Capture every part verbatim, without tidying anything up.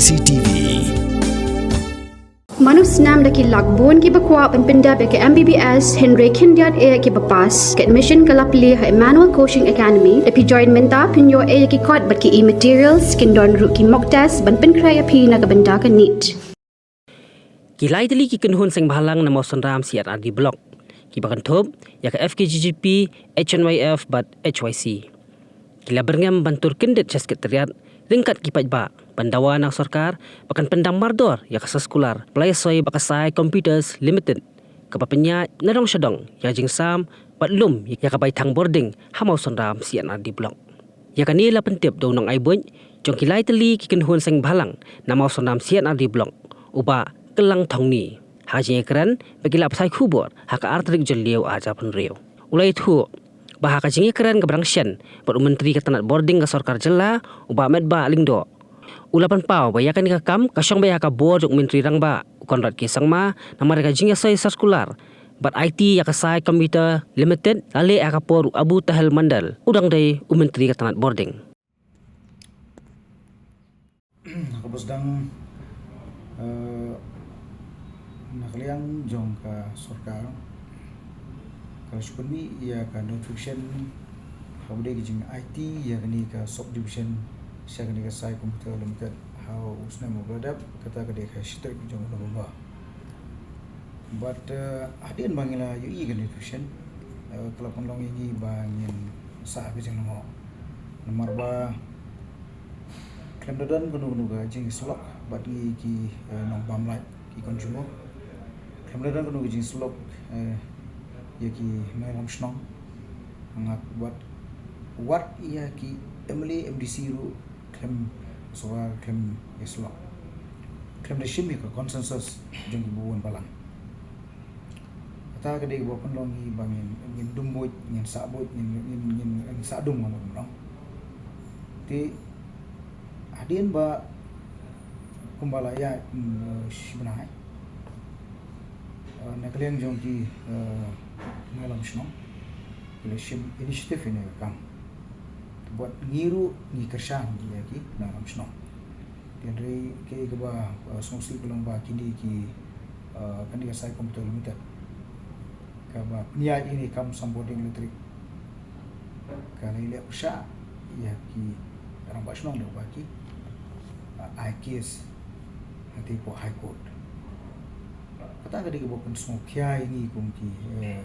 C T V. Mano snam da ki lak bun kiba kwah ban pyndep ïa ka M B B S hynrei khyndiat ïa kiba pass. Ka admission ka la plie ha Emmanuel Coaching Academy. Da phi join mynta phin ïoh ïa ki kot bad ki e-materials, kin don ruh ki mock test ban pynkhreh ïa phi na ka bynta ka NEET. Ki lai tylli ki kynhun seng bhalang na Mawsynram C R R D Block kiba kynthup ïa ka F K J G P, H N Y F bad H Y C. Ki la byrngem ban tur kyndit sha Secretariat ryngkat ki paidbah ban dawa na ka sorkar ba kan pyndam mardor ïa ka soskular ba la ïasoi bad ka Sai Computers Limited, kaba pynïaid na dong sha dong ïa ka jingsam bad lum ïa ka bai thang boarding ha Mawsynram C R R D Block. Ïa kane la pyntip da u nongai buit jong ki lai tylli ki kynhun seng bhalang na Mawsynram C R R D Block, u Bah Kyllang Thongni, ha ka jingïakren ba ki la pathai khubor ha ka ar tarik Jylliew ar hajar arphew hynriew. U la ïathuh ba ha ka jingïakren kaba dang shen bad u Myntri ka tnat boarding ka sorkar jylla, u Bah Metbah Lyngdoh, u la pynpaw ba ïa kane ka kam ka shong beit ha ka bor jong u Myntri Rangbah, u Conrad K Sangma, namar ïa ka jingïasoi soskular bad aiti ïa ka Sai Computer Limited la leh ha ka por u Abu Tahel Mandal u dang dei u Myntri ka tnat boarding. Na kaba sdang, eh, na ka liang jong ka sorkar ka la shu pynmih ïa ka notification ha kaba dei ka jingaiti ïa kane ka subdivision sha kane ka Sai Computer Limited ha u snem uba la dep, kata ka dei ka shi tarik jong u November. Bad, eh, hadien ba ngi la ïohi ïa ka notification, eh, ka la pynlong ïa ngi ba ngin sah ka jinglyngngoh. Namar ba khlem da don kano kano ka jingïasyllok bad ngi ki, eh, nongbam lait, ki consumer. Khlem da don kano ka jingïasyllok, eh, ïa ki nongïalam shnong. Hangne bad wat ïa ki M L A, M D C ruh khlem, sorkar khlem ïasyllok. Khlem da shim ïa ka consensus jong kiba bun balang. Kata ka dei kaba pynlong ngi ba ngin, ngin dum buit, ngin sah buit, ngin, ngin, ngin, ngin sah dum, ngan ong. Te hadien ba kumba la ïaid, mm, shi bnai, eh, na ka liang jong ki, eh, nongïalam shnong ki la shim initiative ïa kane ka kam. Bad ngi ruh ngi kyrshan ïa ki nongïalam shnong. Hynrei kaei kaba, eh, sngewsih ka long ba kine ki, eh, kane ka Sai Computer Limited kaba pynïaid ïa kane ka kam sam boarding electric ka la ïaleh pyrshah ïa ki rangbah shnong da kaba ki, eh, ai case hangtei hapoh High Court. Kata ka dei kaba pynsngewkhia ïa ngi kum ki, eh,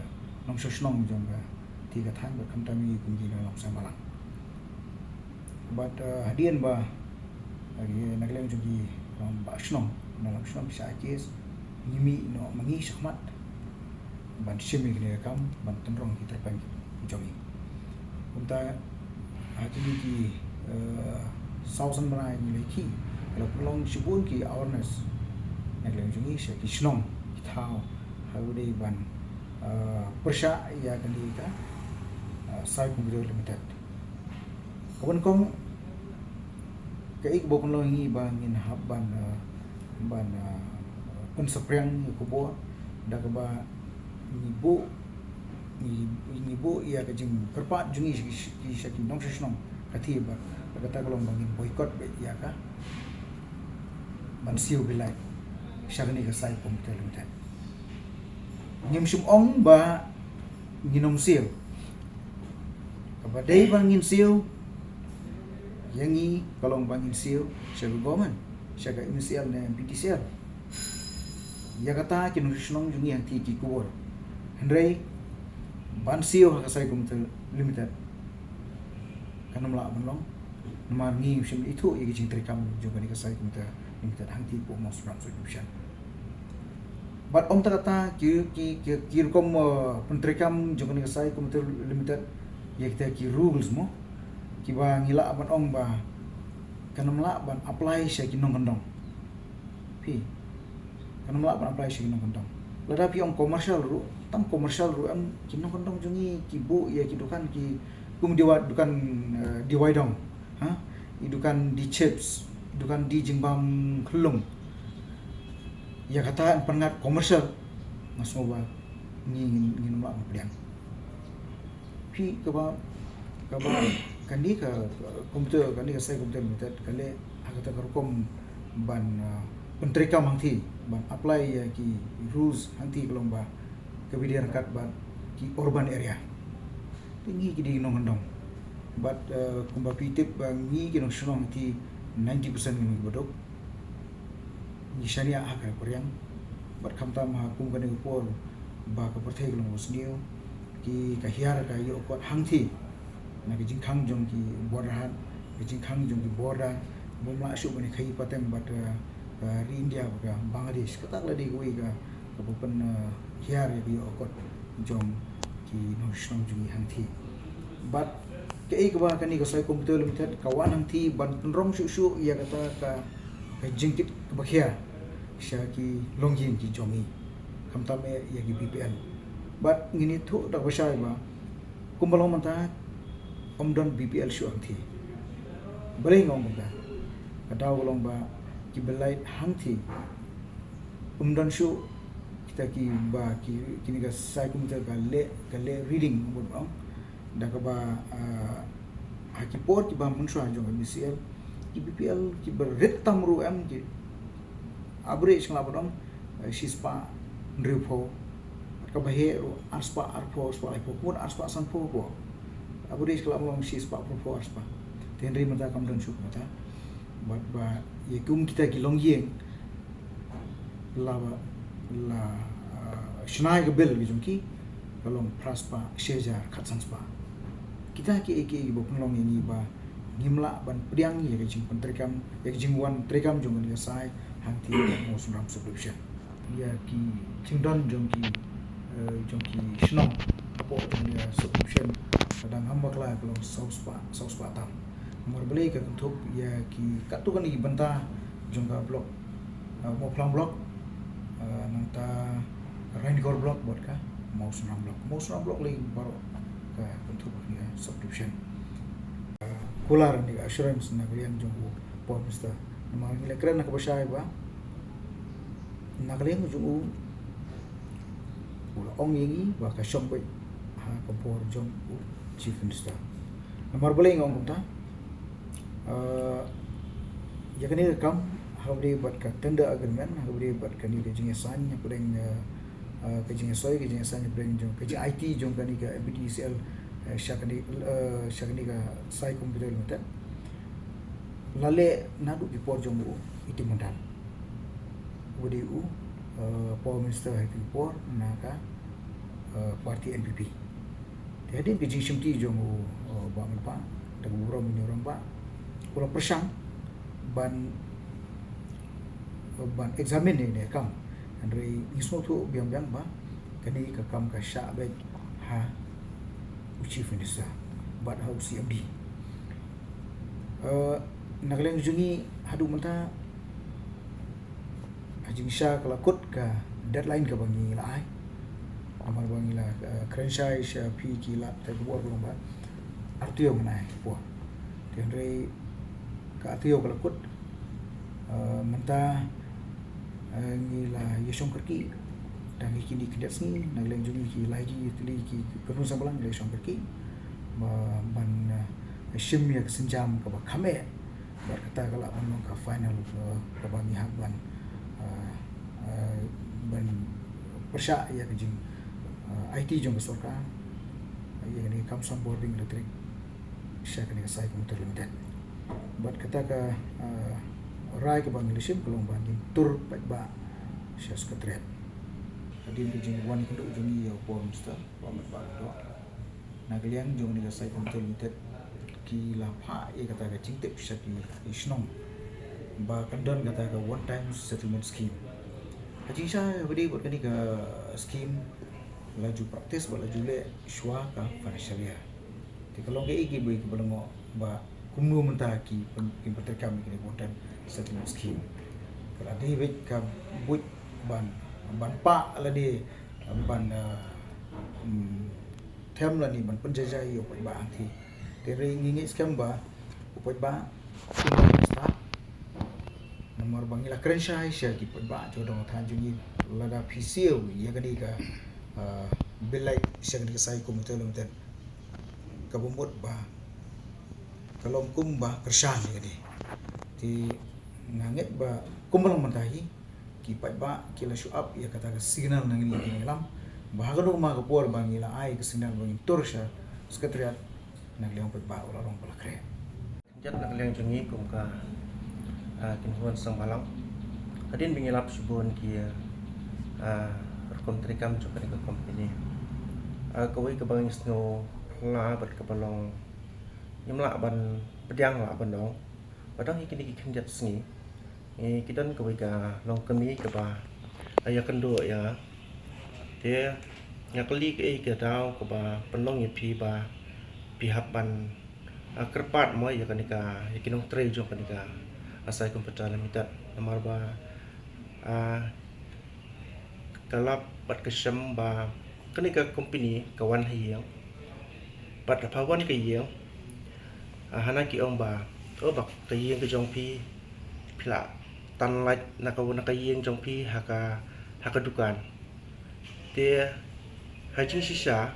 nongshong shnong jong katei ka thaiñ bad khamtam ïa ngi kum ki nongïalam seng bhalang. Bad, eh, hadien ba, eh, na ka liang jong ki rangbah shnong, nongïalam shnong ki shah ai case, ngi mih noh ma ngi shakhmat ban shim ïa kane ka kam, ban tynrong ki tyrpeng ki jong ngi. Kumta ha kine ki, eh, saw san bnai ngi la ïakhih, la pynlong shibun ki awareness na ka liang jong ngi sha ki shnong ki thaw ha kaba dei ban, eh, pyrshah ïa kane ka, eh, Sai Computer Limited. Kaba nyngkong, kaei kaba pynlong ïa ngi ba ngin hap ban, eh, ban, eh, pynsaphriang ïa ka bor da kaba ngi buh, ngi, ngi buh ïa ka jingkyrpad jong ngi sha ki, sha ki nongshong shnong, kata ba, kata ka long ba ngin boycott beit ïa ka ban siew bill lait sha kane ka Sai Computer Limited. Ngim shym ong ba ngin ym siew. Kaba dei ba ngin siew ïa ngi ka long ba ngin siew sha ka government, sha ka M C L ne M P T C L. Ïa kata ki nongshong shnong jong ngi hangtei ki kubur. Hynrei ban siew ha ka Sai Computer Limited kan ym lah ban long. Namar ngi ngim shym ithuh ïa ki jingtreikam jong kane ka Sai Computer Limited hangtei hapoh Mawsynram Subdivision. Bad ym tang kata, ki, ki, ki, ki rukom, eh, pyntreikam jong kane ka Sai Computer Limited ïa kita ki rules mo, kiba ngi lah ban ong ba kan ym lah ban apply sha ki nongkyndong. Phi, kan ym lah ban apply sha ki nongkyndong. Lada phi ong commercial ruh, tang commercial ruh em, ki nongkyndong jong ngi ki buh ïa ki dukan, ki kum diwai, dukan, eh, diwai dong, ha? I dukan die chips, i dukan die jingbam khyllung. Ïa kata yn pynngat commercial, nga sngew ba ngi ngin, ngin ym lah ban pdiang. Phi, kaba, kaba kane ka Computer, kane ka Sai Computer Limited ka leh ha kata ka rukom ban, uh, pyntreikam hangthie, ban apply ïa ki rules hangthie ka long ba ka bidang kat bad ki urban area. Te ngi ki dei ki nongkyndong. Bad, uh, kumba phi tip ba ngi ki nongshnong hangthie ninety percent ngi ki baduk. Ngi shaniah ha ka pyrshang. Bad khamtam ha kum kane ka por ba ka pyrthei ka long ba sniew, ki ka hiar ka ïoh kot hangthie na ka jingkhang jong ki border, ha ka jingkhang jong ki border, bym lah shuh ban ïa khaïi pateng bad, uh, ka ri India bad ka Bangladesh. Kata ka la dei kawei ka, kaba pyn, uh, hiar ïa ka ïoh kot jong ki nongshnong jong ngi hangthie. Bad kaei kaba kane ka Saikho Computer Limited ka wan hangthie ban pynrong shuh shuh ïa kata ka, ka jingkit kaba khia sha ki longïing ki jong ngi, khamtam eh ïa ki B P L. Bad ngin ïathuh da kaba shai ba kumba long mynta ym don B P L shuh hangthie. Balei nga ong kumta? Ka daw ka long ba ki belight hangthie ym don shuh. Kita kiba ki, kine ka Saikho Computer ka leh, ka leh reading, bad ong da kaba, ah, ha ki por kiba mynshuwa jong ka B C L, ki B P L kiba rit tam ruh em, ki average nga lah ban ong, eh, shispah hynriewphew. Bad kaba heh ruh arspah arphew, arspah laiphew, kumno arspah sanphew phew. Average ka lah ban long shispah hynriewphew, arspah. Te hynrei mynta kam don shuh kumta. Bad ba ïa kum kita ki longïing la ba, la, ah, shna ïa ka bill ka jong ki, ka long phraspah, shihajar khatsan spah. Kita kiei kiei kiba pynlong ïa ngi ba ngim lah ban pdiang ïa ka jingpyntreikam, ïa ka jingwan treikam jong kane ka Sai hangthie Mawsynram Subdivision. Ïa ki jingdon jong ki, eh, jong ki shnong hapoh jong kane ka subdivision ka dang ham bakla ka long saw spah, saw spah tam. Namar balei? Ka kynthup ïa ki katto katne ki bynta jong ka block, uh, Mawphlang block, uh, nangta Ranikor block bad ka Mawsynram block. Mawsynram block lei baroh ka kynthup ïa ka subdivision. Uh, kular ne ka assurance na ka liang jong u Prime Minister. Namar ngi la kren na kaba shai ba na ka liang jong u, u la ong ïa ngi ba ka shong beit ha ka bor jong u Chief Minister. Namar balei nga ong kumta? Ah, ïa kane ka kam ha kaba ïadei bad ka tender agreement, ha kaba ïadei bad kane ka jingïasaiñ hapdeng, ah, ah, ka jingïasoi, ka jingïasaiñ hapdeng jong ka jing-aiti jong kane ka M P D C L, eh, sha kane, eh, sha kane ka Sai Computer Limited. La leh naduh ki por jong u Iti Mondan, uba dei u, eh, Power Minister ha ki por na ka, eh, party N P P. Te hadien ka jingshimti jong u, eh, Bah Metbah, da ka burom ïa u Rangbah, u la pyrshang ban, ban examine ïa kane ka kam. Hynrei ngi sngewthuh biang biang ba kane ka kam ka shah beit ha u Chief Minister bad ha u C M D. Eh, na ka liang jong ngi haduh mynta ha jingshisha ka la kut ka deadline kaba ngi la ai. Namar ba ngi la, eh, kren shai sha phi ki lad, te ka bor ka long ba ar taïew ngan ai por. Te hynrei ka ar taïew ka la kut. Eh, mynta, eh, ngi la ïashong kyrkieh. Tang ïa kine ki khyndiat sngi na ka liang jong ngi ki lai ki tylli ki kynhun samla ngi la ïashong kyrkieh ba ban, eh, shim ïa ka sienjam kaba kham eh. Bad kata ka lah ban long ka final, eh, kaba ngi hap ban, eh, eh, ban pyrshah ïa ka jing, eh, aiti jong ka sorkar ïa kane ka kam sambording electric sha kane ka Sai Commuter Limited. Bad kata ka, eh, rai kaba ngi la shim ka long ba ngin tur paidbah sha Secretariat. Hadien ka jingwan ïakynduh jong ngi ïa u Power Minister, Bah Metbah Lyngdoh, na ka liang jong kane ka Sai Commuter Limited ki la phah ïa kata ka jingtip sha ki shnong ba kan don kata ka one time settlement scheme. Ha jingshisha ha kaba ïadei bad kane ka scheme la ju practice bad la ju leh shuwa ka financial year. Te ka long kaei kaba, kaba lyngngoh ba kumno mynta ki pyn-, ki pyntreikam ïa kane ka one time settlement scheme. Ka la dei beit ka buit ban, ban pah lane ban, eh, mm, them lane ban pynjaijai ïa u paidbah hangthie. Te hynrei ngi ngeit skhem ba u paidbah um stad. Namar ba ngi la kren shai sha ki paidbah jong ka dong ka thaiñ jong ngi, lada phi siew ïa kane ka, eh, bill light sha kane ka Sai Commuter Limited, kaba mut ba ka long kumba kyrshan ïa kane. Te Nga ngeit ba kumba long mynta hi, ki paidbah ki la shu ap ïa kata ka signal na ngi ki nongïalam, ba ha kano ka por ba ngi la ai ka signal ba ngin tur sha Secretariat, na ka liang paidbah u la long ba la khreh. Jat na ka liang jong ngi kum ka, ah, Kin Huan Sang Balang. Hadien ba ngi ïalap shibun ki, ah, rukom treikam jong kane ka company. Ah, kawei kaba ngi sngew phylla bad kaba long ngim lah ban pdiang lah ban ong. Ba dang ïa kine ki khyndiat sngi, eh, ki don kawei ka longkmie kaba, ah, ïakynduh ïa nga. Te nga kylli kaei ka daw kaba pynlong ïa phi ba phi hap ban, ah, kyrpad mo ïa kane ka, ïa ki nongtrei jong kane ka, ah, Sai Computer Limited. Namar ba, ah, ka lap bad ka shem ba kane ka company ka wan ha ïing. Bad haba wan ka ïing, ah, hana ki ong ba, oh, ba ka ïing ka jong phi, phi la tan lait na ka, na ka ïing jong phi ha ka, ha ka dukan. Te ha jingshisha,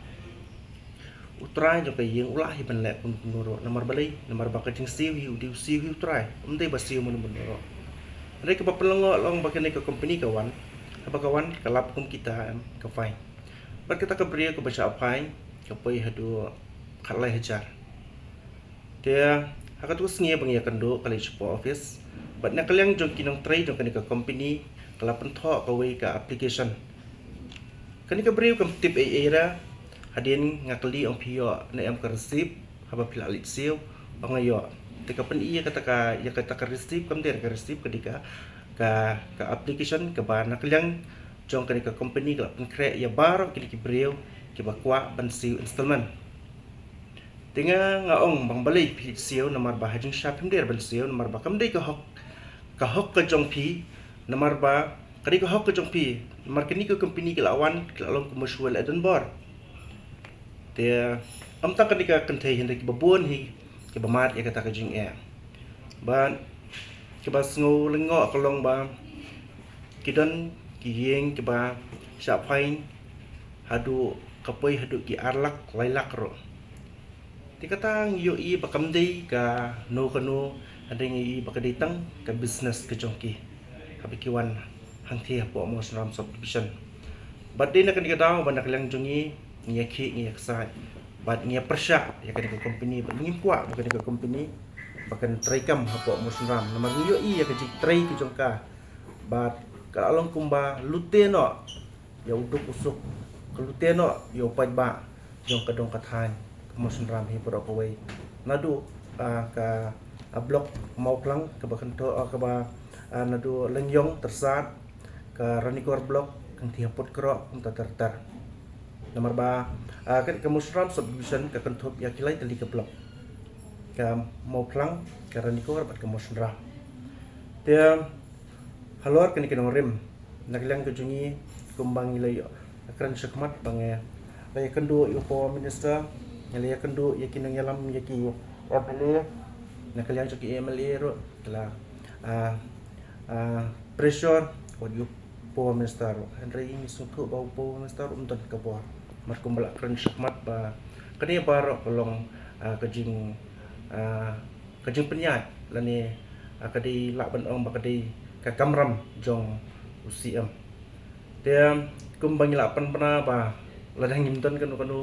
u trai jong ka ïing u lah hi ban leh kumno kumno ruh. Namar balei? Namar ba ka jingsiew hi, u dei u siew hi u trai, ym dei ba siew mano mano ruh. Hynrei kaba pynlyngngoh long ba kane ka company ka wan, haba ka wan ka lap kum kita, em, ka fine. Bad kata ka briew kaba shah fine ka poi haduh khatlai hajar. Te ha katu ka sngi ba ngi ïakynduh ka leit shapoh office, bad na ka liang jong ki nongtrei jong kane ka company ka la pynthoh kawei ka application. Kane ka briew kam tip ei ei ruh. Hadien nga kylli ong phi ïoh ne em ka receipt haba phi la leit siew, ong nga ïoh. Te ka pyni ïa kata ka, ïa kata ka receipt, kam dei ka receipt, ka dei ka, ka, ka application kaba na ka liang jong kane ka company ka la pynkhreh ïa baroh kine ki briew kiba kwah ban siew installment. Te nga, nga ong, bang balei phi siew? Namar ba ha jingshisha phim dei ban siew, namar ba kam dei ka hok, ka hok ka jong phi, namar ba ka dei ka hok ka jong phi. Namar kane ka company ka la wan, ka la long kum shuwa la don bor. Te ym tang kane ka kynthei, hynrei kiba bun hi kiba mad ïa kata ka jingeh. Bad kaba sngew lyngngoh ka long ba ki don ki ïing kiba shah fine haduh, ka poi haduh ki ar lak, lai lak ruh. Te kata ngi ïohi ba kam dei kano kano, hynrei ngi ïohi ba ka dei tang ka business ka jong ki haba ki wan hangthie hapoh Mawshynram Subdivision. Bad dei na kane ka daw ba na ka liang jong ngi, ngi ïakhih, ngi ïaksaid bad ngi ïapyrshah ïa kane ka company, bad ngim kwah ba kane ka company ba kan treikam hapoh Mawshynram. Namar ngi ïohi ïa ka jingtrei ka jong ka, bad ka la long kumba lute noh ïa u duk u suk, ka lute noh ïa u paidbah jong ka dong ka thaiñ ka Mawshynram hi baroh kawei. Naduh, ah, ka, ah, block Mawphlang kaba kynthoh, ah, kaba, ah, naduh Lyngiong Tyrsad, ka Ranikor block, Kynthih Hapotkroh, kumta ter ter. Namar ba, ah, ka, ka Mawshynram subdivision ka kynthup ïa ki lai tylli ki block, ka Mawphlang, ka Ranikor bad ka Mawshynram. Te halor kine ki nongrim, na ka liang ka jong ngi, kumba ngi la ïoh kren shakhmat ba ngi la ïakynduh ïa u Power Minister, ngi la ïakynduh ïa ki nongïalam, ïa ki M L A, na ka liang jong ki M L A ruh ki la, ah, ah, pressure wat ïa u Power Minister ruh. Hynrei ngi sngewthuh ba u Power Minister ruh um don ka bor. Namar kumba la kren shakhmat ba kane baroh ka long, ah, ka jing, ah, ka jingpynïaid lane, ah, ka dei lah ban ong ba ka dei ka kamram jong u C M. Te kumba ngi la pynbna ba lada ngim don kano kano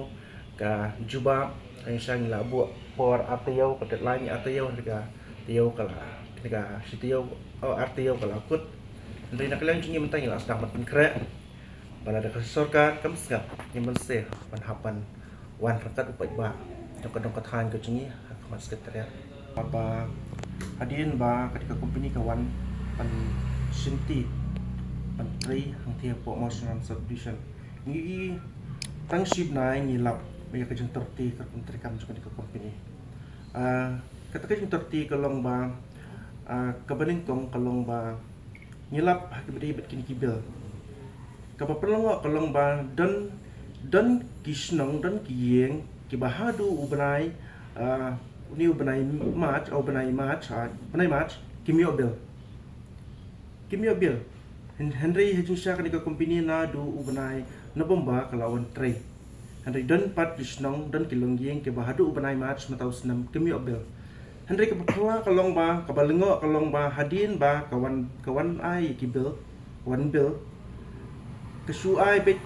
ka jubab, hynrei ngi la buh por ar taïew, ka deadline ar taïew, hynrei ka taïew ka la, hynrei ka shi taïew, oh, ar taïew ka la kut. Hynrei na ka liang jong ngi mynta ngi la sdang ban pynkhreh ba lada ka sorkar kam sngap, ngim banse ban hap ban wan ryngkat u paidbah jong ka dong ka thaiñ ka jong ngi ha khmat Secretariat. Ba hadien ba ka dei ka company ka wan ban shimti, ban trei hangthie hapoh Mawshynram Subdivision, ngi tang shi bnai ngi lap ïa ka jingtyrti ka rukom treikam jong ka dei ka company. Ah, kata ka jingtyrti ka long ba, ah, kaba nyngkong ka long ba ngi lap ha kaba ïadei bad kine ki bill. Kaba pynlyngngoh ka long ba don, don ki shnong, don ki ïing kiba haduh u bnai, ah, une u bnai March, oh, bnai March, ah, bnai March, kim ïoh bill. Kim ïoh bill. Hyn-, hynrei ha jingshisha kane ka company naduh u bnai November ka la wan trei. Hynrei don pat ki shnong, don ki longïing kiba haduh u bnai March mynta u snem kim ïoh bill. Hynrei kaba phylla ka long ba, kaba lyngngoh ka long ba, hadien ba ka wan, ka wan ai ki bill, wan bill, ka shu ai beit,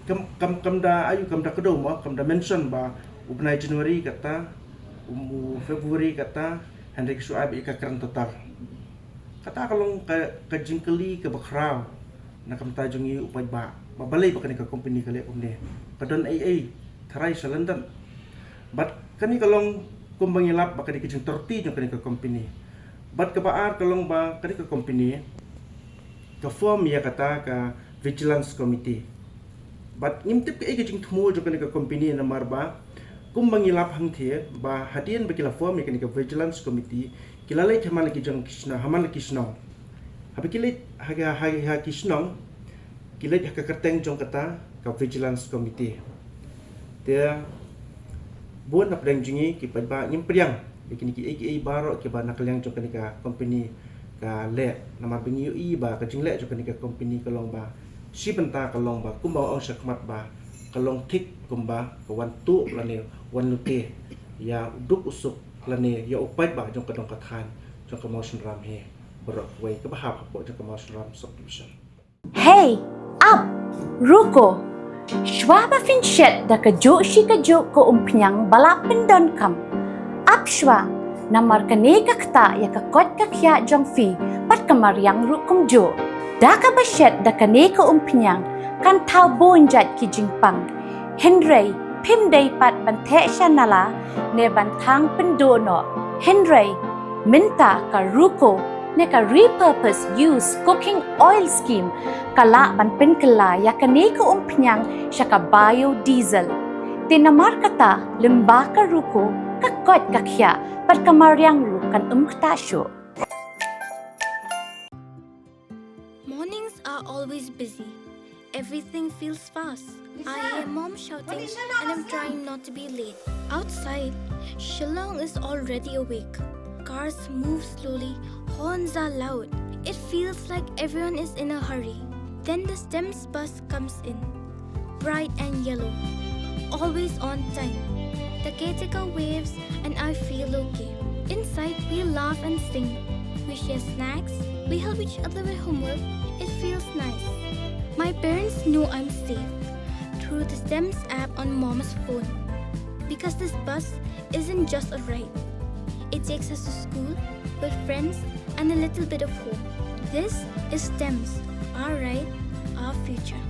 kam, kam, kam da ayu, kam da kdew mo, kam da mention ba u bnai January kata, u February kata, hynrei ka shu ai beit ka kren total. Kata ka long ka, ka jingkylli kaba khraw na ka bynta jong ngi u paidbah, ba balei ba kane ka company ka leh kumne, ka don ei ei tharai sha London. Bad kane ka long kumba ngi lap ba kane ka jingtorti jong kane ka company. Bad kaba ar ka long ba kane ka company ka form ïa kata ka vigilance committee. Bad ngim tip kaei ka jingthmu jong kane ka company namar ba kumba ngi lap hangthie ba hadien ba ki la form ïa kane ka vigilance committee, ki la leit ha man la ki jong ki shnong, ha man la ki shnong. Haba ki leit ha, ha, ha ki shnong, ki leit ha ka kyrteng jong kata ka vigilance committee. Te bun na pdeng jong ngi ki paidbah ngim pdiang ïa kine kiei kiei baroh kiba na ka liang jong kane ka company ka leh, namar ba ngi ïohi ba ka jingleh jong kane ka company ka long ba shi bynta ka long ba kumba ong shakhmat ba ka long thik kumba ka wan tuh lane wan lute ïa u duk u suk lane ïa u paidbah jong ka dong ka thaiñ jong ka Mawshynram hi baroh kawei kaba hap hapoh jong ka Mawshynram subdivision. Hey, ap, ruko. Shuwa ba phin shet da kajuh shi kajuh ka umphniang ba la pyndonkam, ap shuwa, namar kane ka ktah ïa ka koit ka khiah jong phi bad ka mariang ruh kumjuh. Da kaba shet da kane ka umphniang kan thaw bun jait ki jingpang. Hynrei phim dei pat ban theh sha nala ne ban thang pynduh noh. Hynrei mynta ka ruko ne ka repurpose use cooking oil scheme ka lah ban pynkylla ïa kane ka umphniang sha ka biodiesel. Te namar kata lyngba ka ruko ka koit ka khiah bad ka mariang ruh kan ym ktah shuh. Mornings are always busy. Everything feels fast. I hear mom shouting and I'm trying not to be late. Outside, Shillong is already awake. Cars move slowly, horns are loud. It feels like everyone is in a hurry. Then the STEMS bus comes in, bright and yellow, always on time. The caretaker waves and I feel okay. Inside, we laugh and sing. We share snacks. We help each other with homework. It feels nice. My parents know I'm safe through the STEMS app on mom's phone. Because this bus isn't just a ride. It takes us to school, with friends, and a little bit of home. This is STEMS, our ride, our future.